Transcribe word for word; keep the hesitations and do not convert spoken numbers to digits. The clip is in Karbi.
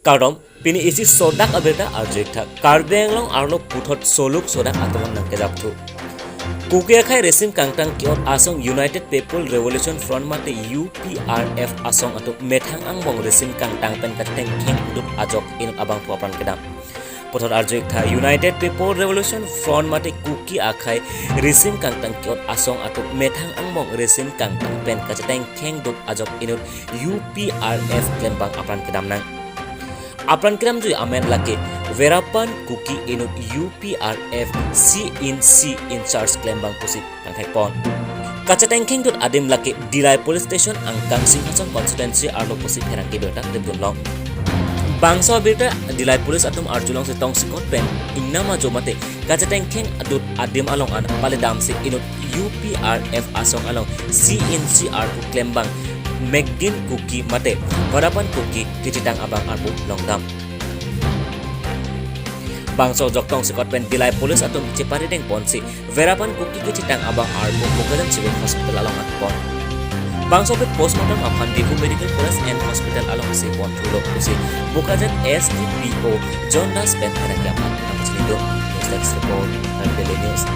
Kardom, pini isi sodak abirta arju-ik tha. Karbi Anglong arlo puthot soluk sodak atum nangkejapthu. Kuki akhei risim kangtang ke-ot asong United People Revolution Front mate U P R F asong atum methang angbong risim kangtang pen kachetengkheng dut ajok inut abangphu apran kedam. Puthot arju-ik tha, United People Revolution Front mate Kuki akhei risim kangtang ke-ot asong atum methang angbong risim kangtang pen kachetengkheng dut ajok inut U P R F klembang apran kedam nang. Apran kedamjui amen lake Verapan Kuki inut U P R F C in C in charge klembang pusi nangthekpon. Kachetengkheng dut adim lake Dillai Police Station angkang Singhason constituency arlo pusi pherangke abirta rimdun long. Bangso abirta Dillai Police atum arjulongsi tongsekot pen ingnam ajo mate kachetengkheng dut adim along an paledamsi inut U P R F asong along C in C arpu klembang Megdin Kuki mate Verapan Kuki kachetang abang arpu longdam. Bangso ajok tongsekot pen Dillai Police atum cheparidengponsi Verapan Kuki kachetang abang arpu Bokajan Civil Hospital along anpon. Bangso aphi postmortem aphan Diphu Medical College and Hospital alongsi ponthulo pusi Bokajan S D P O John Das pen pherangke aphan nangchinidun. News Desk Report, Karbi Daily News.